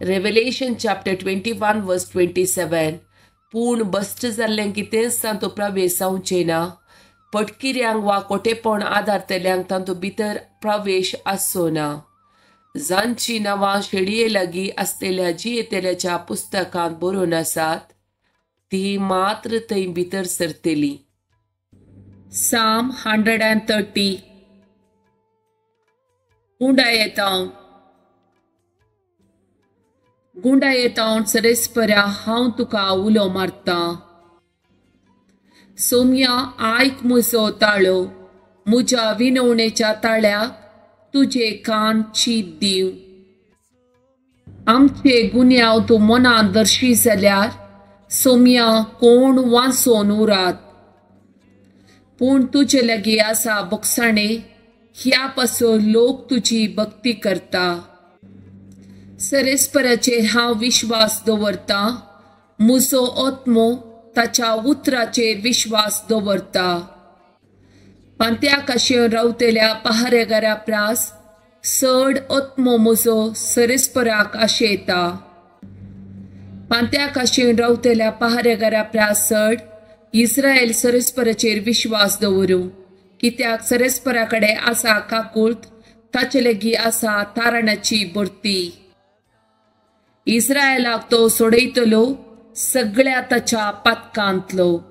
Revelation chapter 21 verse 27. पूण भश्ट जाल्लें कितेंच तातूंत प्रवेश जावचें ना. पटकिऱ्यांक वा कोटेपण आदारतल्यांक तातूंत भितर प्रवेश आसचो ना. जांची नांवां शेळये लागीं आसलेल्या जियेतल्याच्या पुस्तकांत बरोवन आसात ती मात्र थंय भितर सरतली. Psalm 130. गुंडायेतावन सरेस्परा हांव तुका उलो मारतां. सोम्या आयक म्हजो ताळो, म्हज्या विनवणेच्या ताळ्याक तुजे कान चीत दीव. आमचे गुन्यांव तूं मनान दर्शी जाल्यार सोम्या कोण वांचोन उरात. पूण तुजे लागीं आसा बोगसाणे, ह्या पासून लोक तुजी भक्ती करता. सरेस्पराचेर हांव विश्वास दवरतां, म्हजो आत्मो ताच्या उतराचेर विश्वास दवरता. पांत्या काशेन रावतल्या पहारेगारा प्रास चड आत्मो म्हजो सरेस्पराक आशेता. पांत्या काशेन रावतल्या पहारेगारा प्रास चड इस्रायल सरेस्पराचेर विश्वास दवरूं, कित्याक सरेस्परा कडेन आसा काकूळत, ताचे लागीं आसा तारणाची भरती. इस्रायलाक तो सोडयतलो सगळ्या ताच्या पातकांतलो.